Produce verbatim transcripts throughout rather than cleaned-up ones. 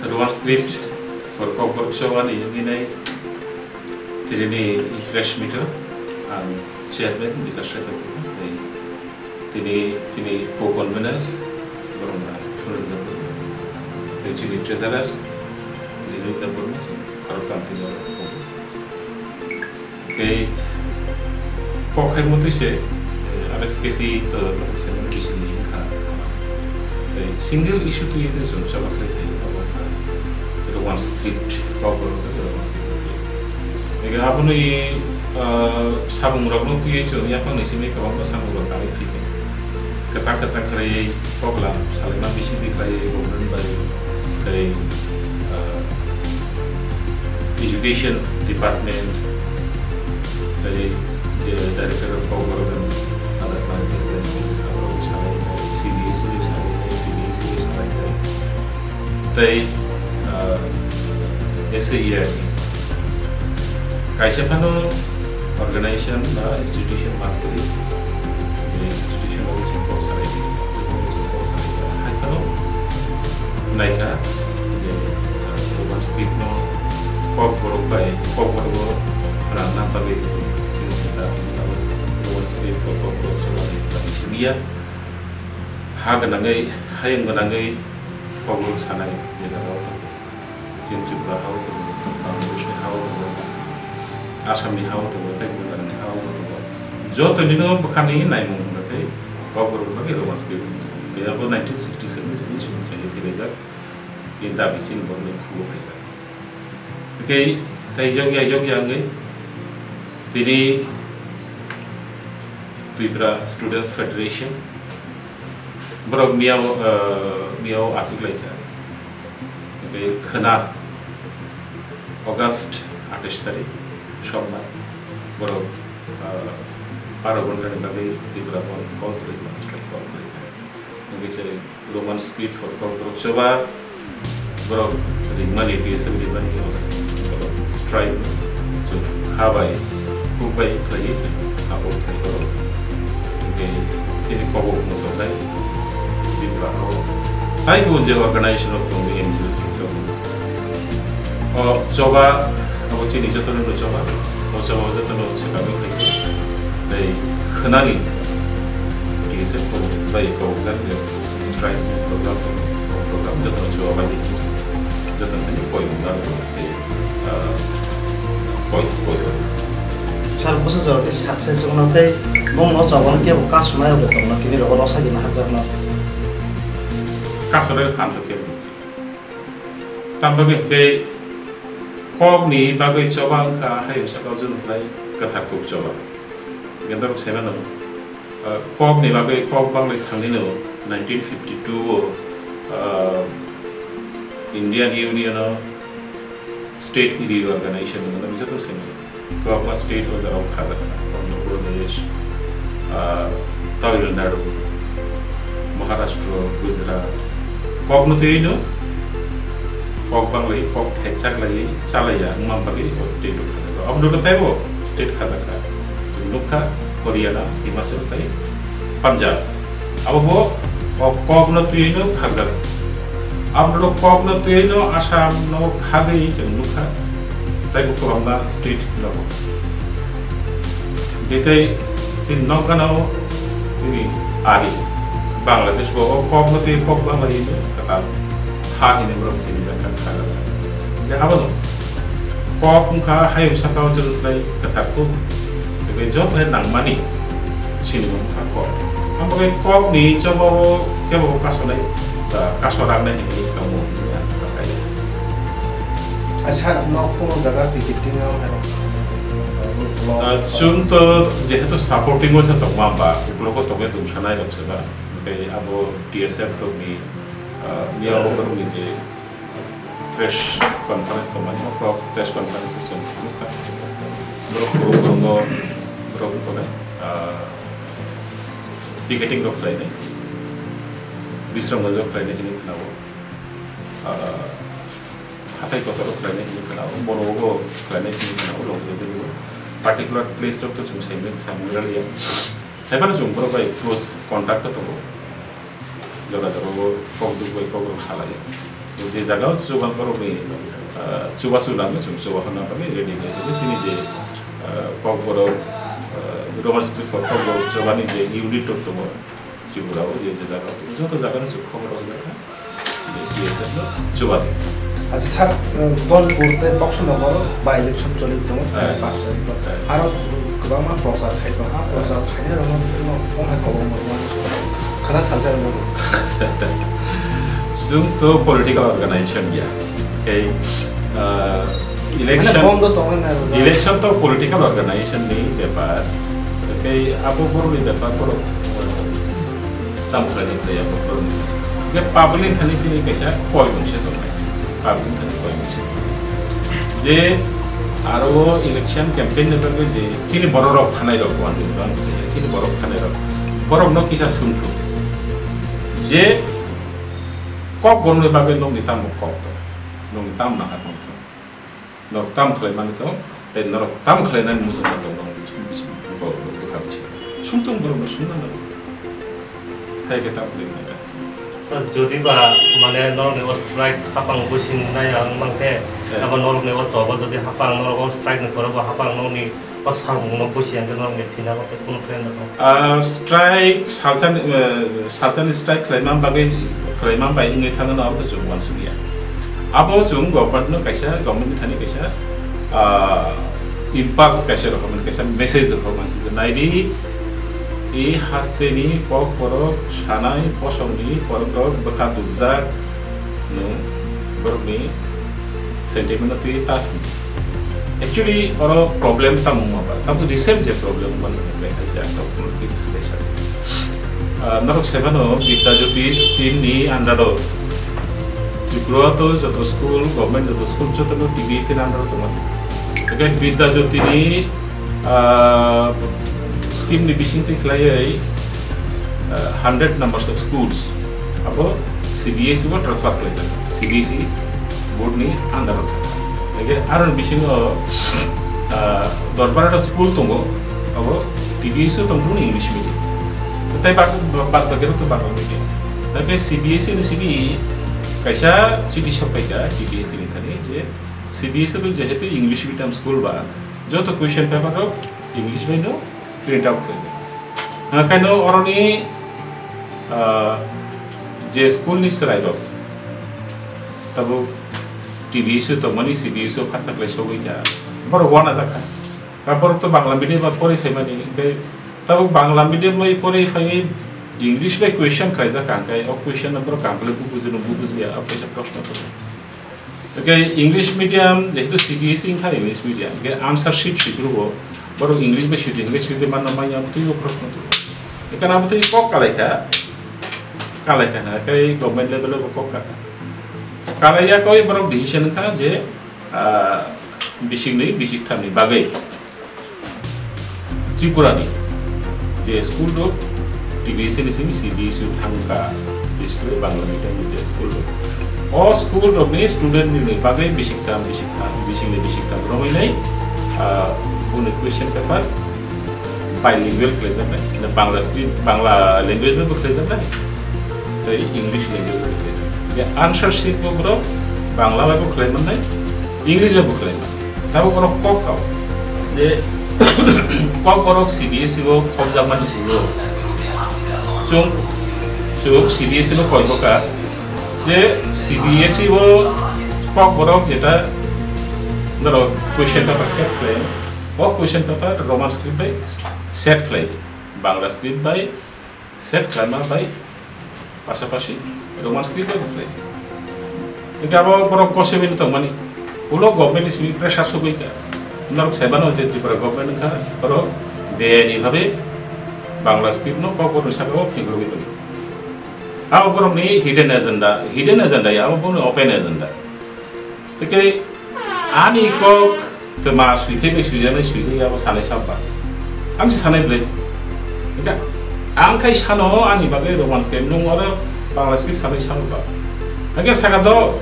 Roman script for Kokborok Choba ni yogwi nai tini ni press meet o ang chairman Bikash Rethok tei tini chini co-convener Boromra Surendra Burma tei chini treasurer Rinit Debbarma chini khoroktham tini o tongo. Tei kok hai motwi se, eh, R S K C to, to se mani bising ni wngkha. Tei single issue twi ni chwng choba khlai khlai abo wngkha Roman script, kok borok bai Roman script twi. Ega abono i, ah, samung rok no twi chwng yaphang ni simi kwbangma samung rok kari thwi khe. Kwchang kwchang khlaiwi koklam salaima bisingtwi khlaiwi government bai tei, ah, education department tei, eh, director of Kokborok and other planning president tei saborok salainai, C B S E salainai, T B S E salainai tei, ah, S A E R ni kaisa phano organization ba institution ma kwrwi, je institution o chwng kok salai di, chwng kok salai di, hai phano naikha je, ah, Roman script no kok borok bai, kok borok o rang na bagwi chwng, chwng khe da, Roman script o kok borok chwng bagwi simi ya. Ha gwnangwi, hayung gwnangwi kok borok sanai je jaga o tongo. Chini Tripura ha-o tongo, Bangladesh ni ha-o tongo, Assam ni ha-o tongo, tei Bhutan ni ha-o tongo. Joto nino bwkhani naimung hwnba tei Kokborok bagwi Roman script hwnwi tongo. Khe abo nineteen sixty seven ni simi simi chaywi philai jak, tei dabi chini borokni khugo phaijak. Tei, tei yokya yokya wngwi tini Tripura Students Federation, borok miyao, eh, miyao aswk lai kha. Tei khwna August athais tarik, sombar, borok, eh, baro ghontani bagwi Tripura Bandh call kwrwi kha, strike call kwrwi kha. Wngwi se Roman script for Kokborok Choba, borok ringmani, B S F ringmani, borok strike no chwng kha bai, khuk bai khlaiwi chwng support khai borok. Hwnkhe chini kobok no tongnai, Tripura o taibo je organization rok tongo, N G Os rok tongo. O choba, abo chini jotono no choba, o choba jotono swkangwi khaikhe, tei khwnani T S F ko bai kobokjak je strike program, program jotono choba bai jotono thani koi mungna tei, ah, koi, koi. Sir, bwsa jora tei success wngno tei bongno choba no kebo kasunai rok tongno tini rogo rosai dina hakjakno. Kasunai rok phan to kebo. Tamo bagwi hwnkhe kokni bagwi choba wngkha hayung saka o chwng khlai kwthar kuk choba. Hwnkhe norok sai mano, ah, kokni bagwi kok banglai thangni no nineteen fifty two o, ah, Indian Union o State Reorganization hwnwi norok joto sai mano. Kwbangma state o jora o khajak kha, Andhra Pradesh, ah, Tamil Nadu, Maharashtra, Gujarat. Kokno twiwi no, kok banglai, kok thekchak laiwi chalaiya wngma bagwi o state o khajak kha. Aboni ulo teibo state khajak kha. Chwng nukha Haryana, Himachal tei Punjab. Abo bo o kokno twiwi no khajak. Aboni ulo kokno twiwi no Assam no khagwi chwng nukha. Tei bo kwbangma state nogo. Hwnkhe tei chini nokgana o chini ari Bangladesh bo o kokno twiwi kok banglai hino kwtal ha hini borok chini bwkha kha. Hwnkhe abono kok wngkha hayung saka o chwng slai kwthar kuk. Hwnkhe joto nangmani chini wngkha kok. Abo khe kokni choba o kebo kasonai, ah, kaso rangnai hinwi tongo. Asa nok kuno jaga ticketing ang hai. Ah, chwng to jehetu supporting o se tongma ba, uklogo tongwi tongsanai rok se ba. Tei abo T S F rokni, ah, miya borokni je press conference tongmani, o press conference se chwng nukha. Borok borok borokno borok nukha, ah, picketing rok khlainai, Bisramganj o khlainai hinwi khwnao. Ah, hathai kotor o khlainai hinwi khwnao, bono bo khlainai hinwi khwnao, rok je tei particular place rok to chwng saimani, saimani raliya. Haiphano chwng borok bai close contact o tongo, jora jora o kok duk bai kok rok salaio. Je jaga o chuba borok ni, ah, chubachu nangwi chwng chuba hwnna bagwi ready khe tongo. Chini je, ah, Kokborok, ah, Roman script for Kokborok chubani je unit rok tongo Tripura o, je je jaga o tongo, joto jaga no chwng khobor rok wngkha. P S F no chuba di. Acha sir, eh, Donpur tei Boxonagar by election choli tongo, eh, paanch tarikh o. Eh. Aro kwbangma prochar khai tongo. A prochar khainai rokno no wng hai kobong bo khana salsa rokno. Chwng to political organization ya. Tei, eh, election, mane bondo tongo na rok. Election to political organization ni bepar. Tei abo borok ni bepar borok, eh, Tamo khlai khlai ya, bo kwrwng. Hwnkhe public ni thani chini kaisa koi mungsa tongnai. Public ni thani koi mungsa tongnai. Je aro o election campaign ni bagwi je chini borok rok thanai rok, bo ang sai ya, chini borok thanai rok. Borok no kisa sumthu. Je Kokborok ni bagwi nokni tamo kok tong, nokni tamo nahar tong. Norok tam khlai mani tong, tei norok tam khlai nani muchungma tong, norok bisi, bisi, bo, bo, bwkha bisi. Sumtong borok no sumna nango. Hai khe tam khlai mani ta. Sir, jodi ba, mane, norok ni o strike hapang busi nai ang mang khe, eh, abo norok ni o job o jodi hapang norok o strike ni borok o hapang norok ni o samung no busi ang khe norok ni thina bo khe kunu khe no. Ah, strike salsa ni, eh, salsa ni strike khlaima bagwi, khlaima bai wngwi thangno abo to chwng uansukya. Abo chwng government no kaisa, government ni thani kaisa, ah, impulse kaisa rokmani kaisa message rokmani se naidi, e haste ni kok borok sanai posong ni borok rok bwkha dukjak no borok ni sentiment no twi ta thung. Actually, oro problem tamo wngma ba, tamo recent je problem wngmani hwnba khe kaisa ang rok phone khe se kaisa se. Ah, norok sai mano Vidya Jyoti scheme ni under o Tripura to joto school, government joto school joto no T B S ni under o tongo. Again, Vidya Jyoti ni, ah, scheme ni bising twi khlaiwi, ah, hundred numbers of schools abo C B S E bo transfer khlaijak, C B S E board ni under o thang. Hingke aroni bisingo, ah, dos baro ta school tongo, abo T B S E tong phuru English medium. Tai bak, bak, bak, bak, bak, bak medium. Hingke C B S E ni simi kaisa chiti sokpaikha T B S E ni thani je C B S E to jehetu English medium school ba, joto question paper rok English bai no print out khlai. Hingke no oroni, ah, je school ni chwrai rok, tabuk T B S E tongmani C B S E o khatsa khlai sogwi kha. Borok uanajak kha. Ba borok to Bangla medium bai porwi phaimani, hingke tabuk Bangla medium bai porwi phaiwi English bai question khlaijak kha, hingke o question no borok kaham khe bo bujino, bo bujiya, o kaisa proshno tongo. Hingke English medium, jehetu C B S E wngkha English medium, hingke answer sheet swi phuru bo, borok English bai swi di, hingke swi di manna manya, twibo proshno tongo. Hingke abo twi kok kalai kha, kalai kha na, tei government level o bo kok kha. Kalaiya koi borok decision kha je, ah, bising ni, bising tham ni bagwi Tripura ni je school rok T B S E ni simi C B S E thang kha, bises khe Bangla medium ni je school rok. O school rok ni student ni bagwi bising tham, bising tham, bising ni bising tham romwi nai, ah, boni question paper bilingual khlaijaknai, na Bangla script, Bangla language bai bo khlaijaknai, tei English language bai bo khlaijaknai. Be answer sheet bo borok Bangla bai bo khlai mannai, English bai bo khlai mannai. Tabuk borok kok kau je kok borok C B S E o khopjakmani ulo chwng, chwng C B S E no koi boka je C B S E o kok borok jeta norok question paper set khlai. O question paper Roman script bai set khlai di, Bangla script bai set khlaima bai pasapasi Roman script bai bo khlai di. Hingke abo borok gosibini tongmani ulo government ni simi pressure sogwi kha. Norok sai mano je Tripura government wngkha borok beyani bhabe Bangla script no kokborok ni saka o phingurwi tongo. Abo borok ni hidden agenda, hidden agenda ya, abo borok ni open agenda. Tei ani kok twma swi thai bai swi jani swi jai abo sanai sa ba. Ang se sanai bwle. Hingke ang khai sano ani bagwi Roman script nung oro Bangla script sanai sa ba. Hingke saka do,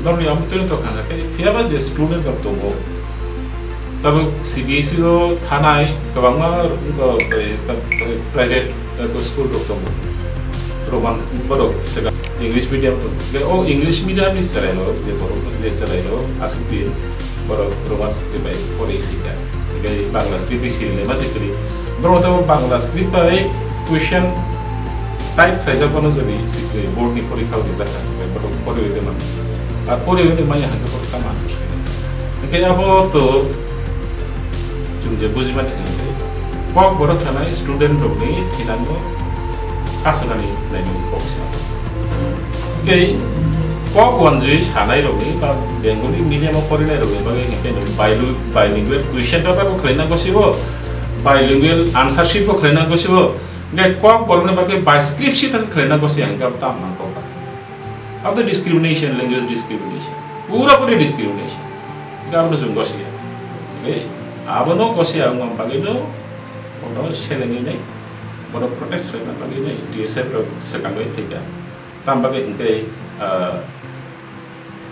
do ni amo twi to khang khe phiya ba je student rok tongo. Tabuk C B S E o thanai kwbangma, eh, private, eh, school rok tongo. Roman borok saka. English medium to, o English medium ni chwrairok, je borok, je chwrairok aswk din borok Roman script bai porwi khaikha, tei Bangla script bai siri naima se kwrwi. Borok to Bangla script bai question type khlaijak phano jodi sikri board ni porikha rijak kha, borok porwi de man. Ar porwi de manya hangke borok tamo answer khaina. Hingke abo to chwng je bujimani hingke kok borok sanai student rokni thinango kasonani naimani kok se. Hingke kok wanjui sanai rokni ba Bengali medium o porinai rokni bagwi hingke bilingual, bilingual question paper bo khlaina gosibo, bilingual answer sheet bo khlaina gosibo, hingke kok borokni bagwi bi script sheet ase khlaina gosi hingke abo tamo nangkok. Abo to discrimination, language discrimination. Pura puri discrimination. Hingke abono chwng gosi ya. Hingke abono gosi ya wngma bagwino bono selengwi nai, bono protest khlaina bagwi nai, T S F rok swkangwi phaikha. Tam bagwi hingke, ah,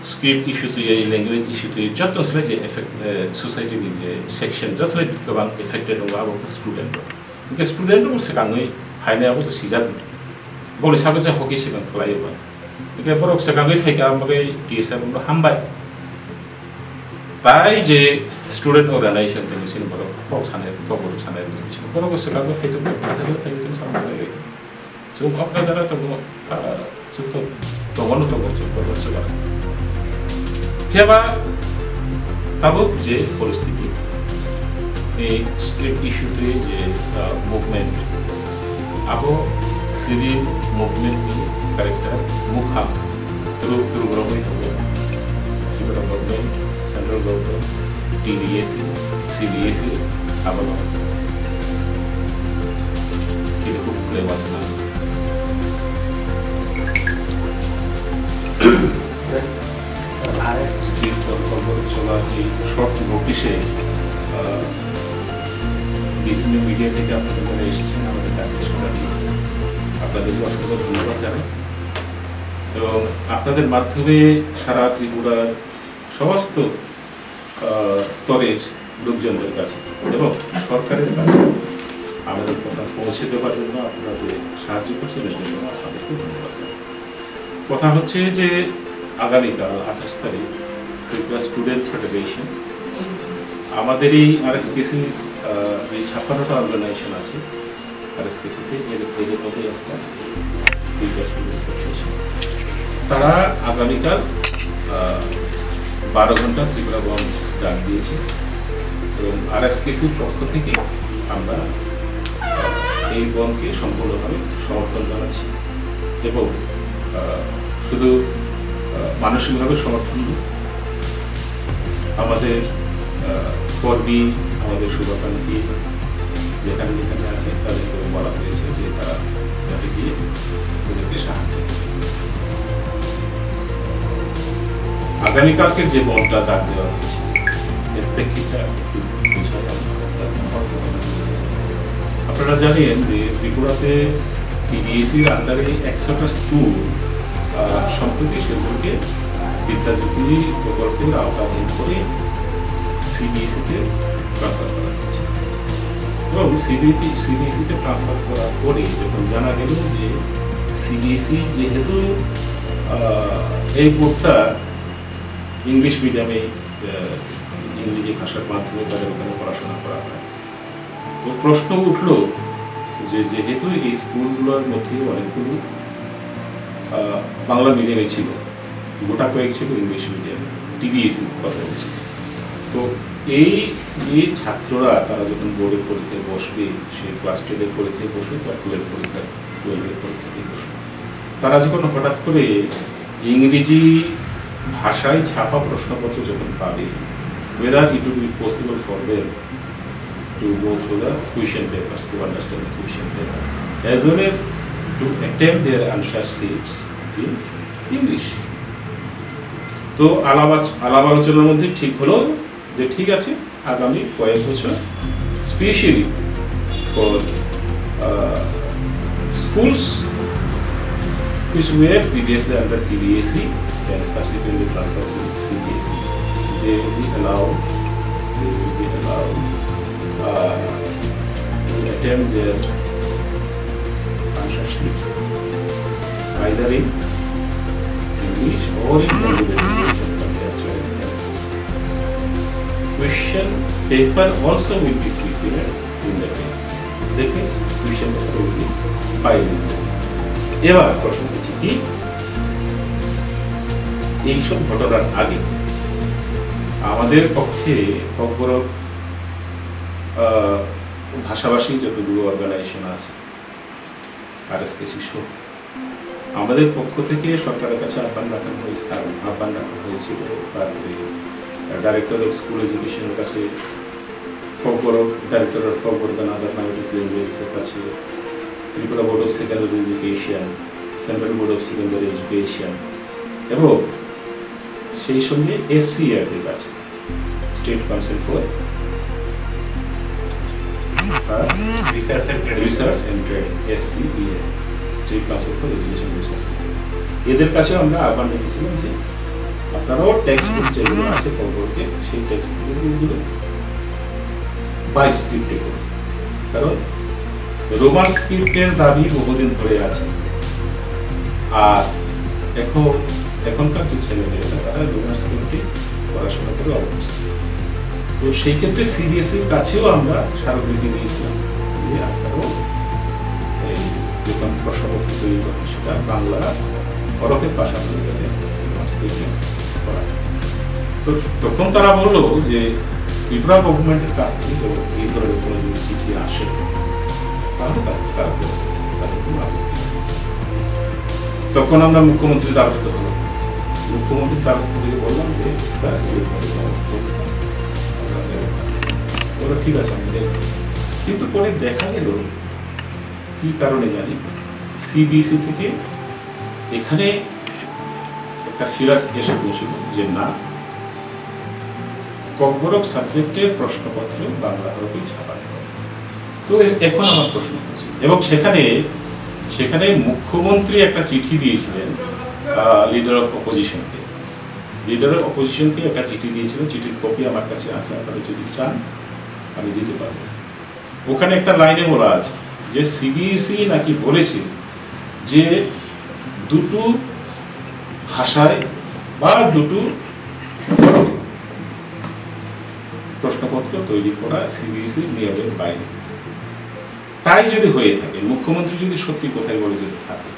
script issue twiwi, language issue twiwi, joto se je effect, eh, society ni je section, joto kwbang affected wngo abo khe student rok. Hingke student rok swkangwi phainai abo to sijak. Boni sago je hoki swkang khlai ba. Hingke borok swkangwi phaikha, abo bagwi T S F rok hambai. Tai je student organization tongwi sini borok kok sanai, kok borok sanai, borok swkangwi phai tongwi, kachar phai tongwi, samung khlai lai tongwi. Chwng kok kachar tongo, ah, chwng to tongo no tongo, chwng borok swkang. Phiya ba tabuk je poristiti, ni script issue twi je, ah, movement, abo civil movement ni character mukha. Turu, turu borok bai tongo. Tripura government, central government, T D S C, C D S C, abono kiri kuk kle wasna. Script for Kolbot Chola এই short notice-এ, আহ, বিভিন্ন মিডিয়া থেকে আপনারা যারা এসেছেন আমাদের কাছে শোনার জন্য, আপনাদেরকে অসংখ্য ধন্যবাদ জানাই। এবং আপনাদের মাধ্যমে সারা ত্রিপুরার সমস্ত, আহ, স্তরের লোকজনদের কাছে এবং সরকারের কাছে আমাদের কথা পৌঁছে দেওয়ার জন্য আপনারা যে সাহায্য করছেন, এর জন্য আপনাদেরকে ধন্যবাদ জানাই। কথা হচ্ছে যে আগামীকাল আঠাশ তারিখ ত্রিপুরা স্টুডেন্ট ফেডারেশন আমাদের এই আরএসকেসি, আহ, যে ছাপ্পান্নটা অর্গানাইজেশন আছে, আরএসকেসিতে এর, এদের মধ্যে একটা ত্রিপুরা স্টুডেন্ট ফেডারেশন। তারা আগামীকাল, আহ, বারো ঘন্টা ত্রিপুরা বন্ধ ডাক দিয়েছে এবং আরএসকেসির পক্ষ থেকে আমরা, আহ, এই বন্ধকে সম্পূর্ণভাবে সমর্থন জানাচ্ছি এবং, আহ, শুধু, আহ, মানসিকভাবে সমর্থন নয়, আমাদের, আহ, কর্মী, আমাদের শুভাকাঙ্ক্ষী যেখানে যেখানে আছে, তাদেরকে বলা হয়েছে যে তারা যাতে গিয়ে ওদেরকে সাহায্য করে। আগামীকালকে যে বনটা ডাক দেওয়া হয়েছে, এর প্রেক্ষিতটা একটু বুঝাই আমি। আপনারা জানেন যে ত্রিপুরাতে টিডিএসির আন্ডারে একশোটা স্কুল, আহ, সম্প্রতি সেগুলোকে বিদ্যাজ্যোতি প্রকল্পের আওতাধীন করে সিবিএসইতে ট্রান্সফার করা হয়েছে। এবং সিবিএসই, সিবিএসইতে ট্রান্সফার করার পরে যখন জানা গেল যে সিবিএসই যেহেতু, আহ, এই বোর্ডটা ইংলিশ মিডিয়ামে, আহ, ইংরেজি ভাষার মাধ্যমে তাদের ওখানে পড়াশোনা করা হয়। তো প্রশ্ন উঠলো যে যেহেতু এই স্কুলগুলোর মধ্যে অনেকগুলো, আহ, বাংলা মিডিয়ামে ছিল, গোটা কয়েক ছিল ইংলিশ মিডিয়ামে, টিবিএসই কথা বলছি। তো এই যে ছাত্ররা তারা যখন বোর্ডের পরীক্ষায় বসবে, সে ক্লাস টেনের পরীক্ষায় বসবে বা টুয়েলভ পরীক্ষা, টুয়েলভের পরীক্ষাতেই বসবে, তারা যখন হঠাৎ করে ইংরেজি ভাষায় ছাপা প্রশ্নপত্র যখন পাবে, whether it would be possible for them to go through the question papers, to understand the question paper, as well as to attempt their answer sheets in English. তো আলাপ আচ-, আলাপ আলোচনার মধ্যে ঠিক হলো যে ঠিক আছে, আগামী কয়েক বছর specially for, uh, schools which were previously under T D S E and subsequently transferred to C B S E, they will be allowed, they will be allowed, uh, to attempt their answer sheets either in শহরের মধ্যে রেজিস্ট্রেশন করতে যাচ্ছে। Question paper also will be prepared in the way. That means question paper will be bilingual. এবার প্রশ্ন হচ্ছে কি, এইসব ঘটনার আগে আমাদের পক্ষে ককবরক, আহ, ভাষাভাষী যতগুলো অর্গানাইজেশন আছে, আরএসকেসি সহ, আমাদের পক্ষ থেকে সরকারের কাছে আহ্বান রাখা হয়েছে, আহ্বান রাখা হয়েছিল। তারপরে Director of School Education এর কাছে, Kokborok, Director of Kokborok and Other Minority Languages এর কাছে, Tripura Board of Secondary Education, Central Board of Secondary Education এবং সেই সঙ্গে এসসিইআরটি র কাছে, State Council for, হ্যাঁ? Research and Training. Research and Training, SCERT, State Council for Education Research and Training। এদের কাছেও আমরা আহ্বান রেখেছিলাম যে আপনারাও টেক্সট বুক যেগুলো আছে ককবরকে, সেই টেক্সট বুকগুলো বাইস্ক্রিপ্টে করুন, কারণ রোমান স্ক্রিপ্টের দাবি বহুদিন ধরে আছে। আর এখন, এখনকার যে ছেলেমেয়েরা, তারা রোমান স্ক্রিপ্টে পড়াশোনা করে অভ্যস্ত। তো সেই ক্ষেত্রে সিবিএসইর কাছেও আমরা স্মারকলিপি দিয়েছিলাম যে আপনারাও এই যখন প্রশ্নপত্র তৈরি করেন, সেটা বাংলা হরফের পাশাপাশি যাতে রোমান স্ক্রিপ্টে করা। তো তখন তারা বললো যে ত্রিপুরা গভর্নমেন্টের কাছ থেকে যখন এই ধরনের কোনো যদি চিঠি আসে, তাহলে তারা, তারা করবে, তাদের কোনো আপত্তি নেই। তখন আমরা মুখ্যমন্ত্রীর দ্বারস্থ হলাম। মুখ্যমন্ত্রীর দ্বারস্থ হয়ে বললাম যে, "স্যার, এই ধরনের অবস্থা, আমরা ব্যবস্থা নেব।" বললো, "ঠিক আছে, আমি দেখব।" কিন্তু পরে দেখা গেল, কি কারণে জানি, সিবিএসই থেকে এখানে একটা ফিরাদ এসে পৌঁছল যে না, ককবরক সাবজেক্টের প্রশ্নপত্র বাংলা হরফেই ছাপানো হবে। তো এ-, এখন আমার প্রশ্ন হচ্ছে, এবং সেখানে, সেখানে মুখ্যমন্ত্রী একটা চিঠি দিয়েছিলেন, আহ, লিডার অফ অপোজিশনকে। লিডার অফ অপোজিশনকে একটা চিঠি দিয়েছিলেন, চিঠির কপি আমার কাছে আছে, আপনারা যদি চান আমি দিতে পারবো। ওখানে একটা লাইনে বলা আছে যে সিবিএসই নাকি বলেছে যে দুটো ভাষায় বা দুটো প্রশ্নপত্র তৈরি করা সিবিএসইর নিয়মের বাইরে। তাই যদি হয়ে থাকে, মুখ্যমন্ত্রী যদি সত্যি কথাই বলে যদি থাকে,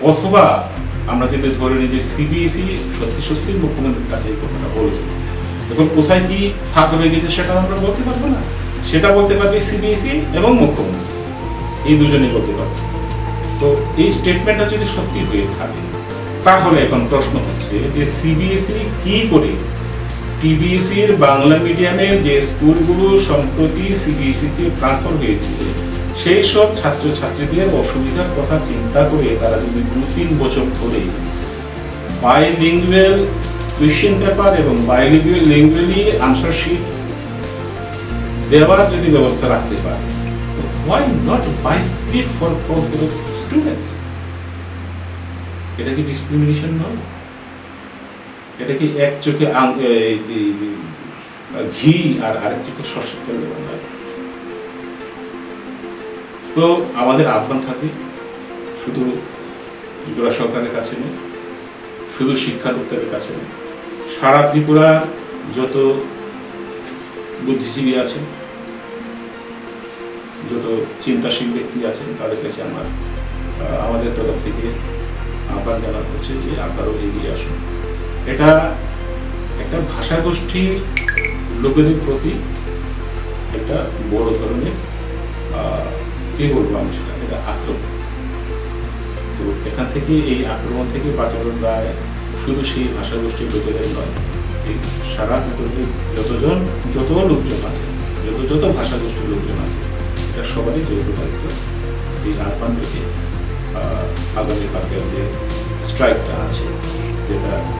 অথবা আমরা যদি ধরে নিই যে সিবিএসই সত্যি সত্যি মুখ্যমন্ত্রীর কাছে এই কথাটা বলেছে, এখন কোথায় কি ফাঁক রয়ে গেছে সেটা আমরা বলতে পারবো না, সেটা বলতে পারবে সিবিএসই এবং মুখ্যমন্ত্রী, এই দুজনেই বলতে পারবে। তো এই স্টেটমেন্টটা যদি সত্যি হয়ে থাকে, তাহলে এখন প্রশ্ন হচ্ছে যে সিবিএসই কি করে টিবিএসইর বাংলা মিডিয়ামের যে স্কুলগুলো সম্প্রতি সিবিএসইতে ট্রান্সফার হয়েছে, সেই সব ছাত্রছাত্রীদের অসুবিধার কথা চিন্তা করে তারা যদি দু তিন বছর ধরে বাইলিঙ্গুয়াল কোয়েশ্চেন পেপার এবং বাইলিঙ্গুয়ালি আনসার শিট দেওয়ার যদি ব্যবস্থা রাখতে পারে, why not buy script for Kokborok students? এটা কি ডিসক্রিমিনেশন নয়? এটা কি এক চোখে আং-, এই, এই, এই, ঘি আর আরেক চোখে সর্ষের তেল দেওয়া নয়? তো আমাদের আহ্বান থাকবে শুধু ত্রিপুরা সরকারের কাছে নয়, শুধু শিক্ষা দপ্তরের কাছে নয়, সারা ত্রিপুরার যত বুদ্ধিজীবী আছেন, যত চিন্তাশীল ব্যক্তি আছেন, তাদের কাছে আমার, আহ, আমাদের তরফ থেকে আহ্বান জানানো হচ্ছে যে আপনারাও এগিয়ে আসুন। এটা একটা ভাষাগোষ্ঠীর লোকেদের প্রতি একটা বড় ধরনের, আহ, কি বলবো আমি সেটা, এটা আক্রমণ। তো এখান থেকে, এই আক্রমণ থেকে বাঁচানোর দায় শুধু সেই ভাষাগোষ্ঠীর লোকেদের নয়, এই সারা ত্রিপুরাতে যতজন, যত লোকজন আছে, যত, যত ভাষাগোষ্ঠীর লোকজন আছে, এটা সবারই যৌথ দায়িত্ব। এই আহ্বান রেখে, আহ, আগামী কালকের যে স্ট্রাইকটা আছে, যেটা